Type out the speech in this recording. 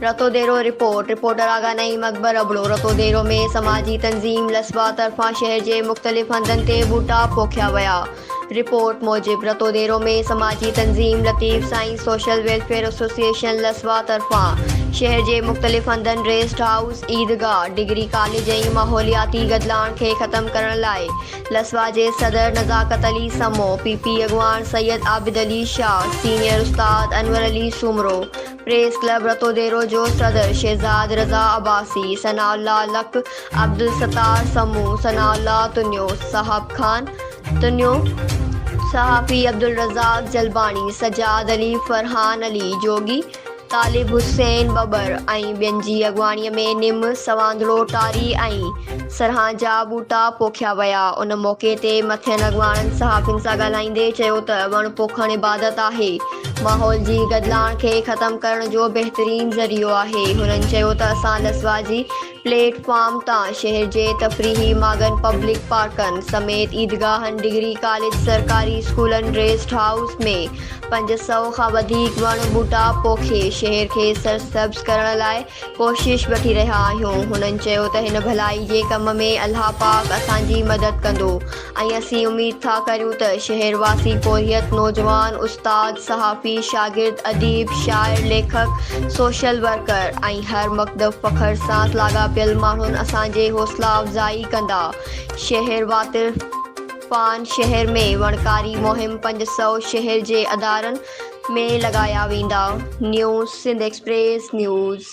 Ratodero, report, reporter Agha Naeem Akbar Abro, Ratodero ۾ سماجي تنظيم لسوا طرفان شهر جي مختلف هنڌن تي ٻوٽا پوکيا ويا. رپورٽ موجب رتوديرو ۾ سماجي تنظيم لطيف سائين سوشل ويلفيئر ايسوسيئيشن لسوا طرفان شهر جي مختلف هنڌن ريسٽ هائوس، عيدگاهه، ڊگري ڪاليج ۽ ماحولياتي گدلاڻ کي ختم ڪرڻ لاء لسوا جي صدر نزاڪت علي سمو، پي پي اڳواڻ سيد عابد علي شاهه، سينيئر استاد انور علي سومرو، پريس ڪلب رتوديرو جو صدر شهزاد رضا عباسي، ثناء الله لڪ، عبدالستار سمون، ثناء الله تنيو، صاحب خان تنيو، صحافي عبدالرزاق جلباڻي، سجاد علي، فرحان علي جوڳي، طالب حسين ٻٻر ۽ ٻين جي اڳواڻي ۾ نم، سوانڌڙو، ٽاري ۽ سرهان جا ٻوٽا پوکيا ويا. ان موقعي تي مٿين اڳواڻن صحافين سان ڳالهائيندي چيو ته وڻ پوکڻ عبادت آهي، ماحول جي گدلاڻ کي ختم ڪرڻ جو بهترين ذريعو آهي. هنن چيو ته اسان لسوا جي پليٽ فارم تان شهر جي تفريحي ماڳن، پبلڪ پارڪن سميت عيدگاهن، ڊگري ڪاليج، سرڪاري اسڪولن، ريسٽ هائوس ۾ 500 کان وڌيڪ وڻ ٻوٽا پوکي شهر کي سرسبز ڪرڻ لاء ڪوشش وٺي رهيا آهيون. هنن چيو ته هن ڀلائي جي ڪم ۾ الله پاڪ اسان جي مدد ڪندو ۽ اسين اميد ٿا ڪريون ته شهر واسي پورهيت، نوجوان، استاد، صحافي، شاگرد، اديب، شاعر، ليکڪ، سوشل ورڪر ۽ هر مڪتب فخر سان لاڳاپيل ماڻهن اسان جي حوصلا افزائي ڪندا. شهر واتر پان شهر ۾ وڻڪاري مهم 500 شهر جي ادارن ۾ لڳايا ويندا. نيو سنڌ ايڪسپريس نيوز.